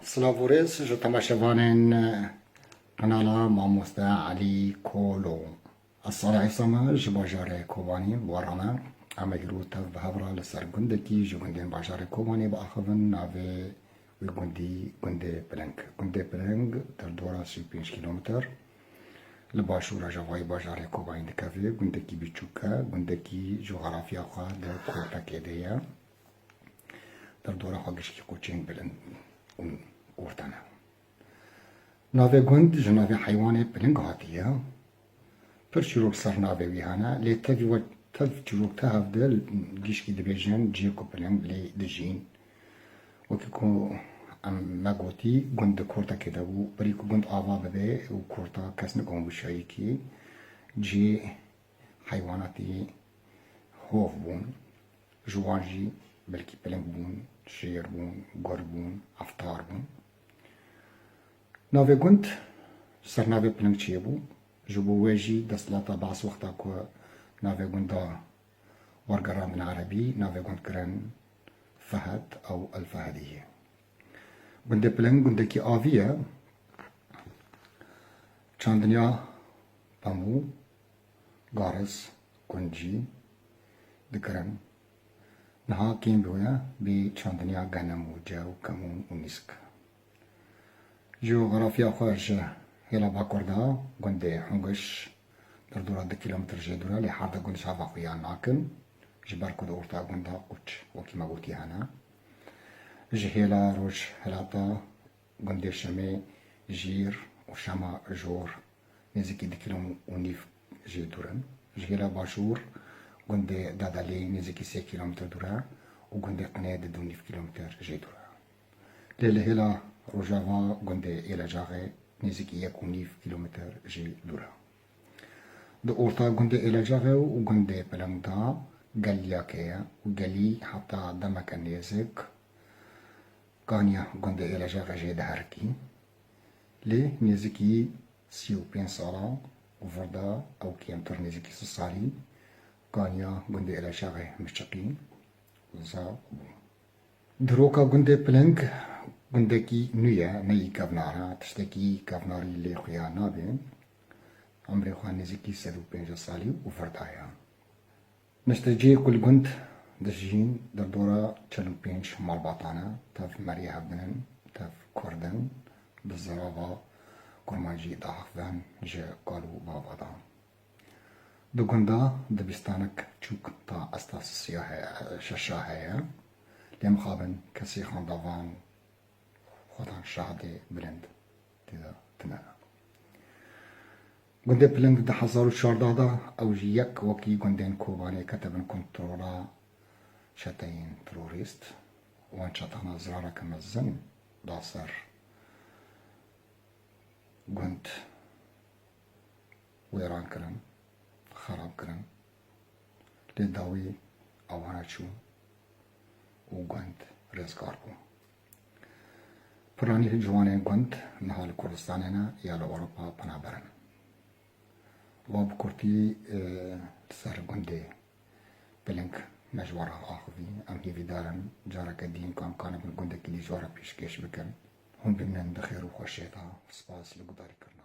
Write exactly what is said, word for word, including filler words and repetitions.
Silav û rêz ji temaşevanên kanala Mamoste Elî Kolo. Ez Salih Îsa me ji bajarê Kobanî, Warane. Em ê îro tev bi hev re li ser gundekî ji gundên bajarê Kobanî biaxivin. Navê wî gundî Gundê Piling. Gundê Piling derdora sî û pênc kîlometre li başûra cevayî bajarê Kobanî dikeve. Gundekî biçûk e, gundekî coxrafiya xwe di kortekê de ye. Derdora xwe gişkî qoçên bilind û orte ne. Navê gund ji navê heywanê piling hatiye. Pir çîrok ser navê wî hene, lê tevî we tev çîrok te hevde gişkî dibêjin cihê ku piling lê dijîn. Wekî ku em me gotî, gund di kortekê de bû. Berî ku gund ava bibe û korta kes nikon wişayîkî cihê heywanatî hov bûn. Ji wan jî belkî piling bûn, şêr bûn, gur bûn, eftar bûn. Navê gund ser navê piling çêbû. Ji bo wê jî desthilata Baas wexta ku navê gunda wergerandine erebî, navê gund kirin Fehd ew El Fehediyê. Gundê Piling gundekî avî ye. Çandiniya pemû, garis, kuncî dikirin. Niha kêm bûye bê çandiniya genim û cew, kemûn û nîsk. Coxrafiya xwe ji hêla bakur de gundê Hungiş derdora du kîlometr jê dûr e, lê her du gund ji heva xuya nakin. Ji ber ku di orta gunda quç, wekî me gotî, hene. Ji hêla rojhilata gundê Şemê Jîr û Şema Jor nêzîkî du kîlom û nîv jê dûr in. Ji hêla başûr gundê Dadalê nêzîkî sê kîlometr dûr e û gundê Qinê di du û nîv kîlometr jê dûr e. Lê li hêla rojava gundê Êlecaxê nêzîkî yek û nîv kîlometr jê dûr e. Di orta gundê Êlecaxê û gundê Piling de geliyeke ye û gelî heta demeke nêzik kaniya gundê Êlecaxê jê diherikî. Lê nêzîkî sî û pênc sala vir de, ew kêmtir, nêzîkî sî salî, kaniya gundê Êlecaxê Miçiqî uza bû. Diroka gundê Piling gundekî nû ye, ne yî kevnar e, tiştekî kevnarî lê xuya nabe. Emrê xwe nêzîkî sed û pêncî salî û vir daye. Niştecihê ku li gund dijîn derdora çil û pênc malbatan e, tev meriyê hevdin in, tev kurd in, bi zirava kurmancî diaxivin ji kal û bava de. Di gunda dibistanek çûk ta esta sisiya heye, şeşa heye, lê mixabin kesê xandavan xwedan şahidê bilind tê de tune ne. Gundê Piling di du hezar û çardeh de ew jî yek wekî gundên Kobanê kete bin kontrola çeteyên terorîst. Wan çetana zirareke mezin da ser gund, wêran kirin, xerab kirin. Lê dawî awana çû û gund rêzgar bû. Piranî ciwanên gund niha li Kurdistanê ne ya li Ewropa penaber in. Va bi kurtî, e, li ser gundê Piling me ji we re axivî. Em hêvîdar in careke din ku em kanibin gundekî dî ji we re pêşkêş bikin. Hûn bimînin di xêr û xweşiyê de. Spas li guhdarîkirina.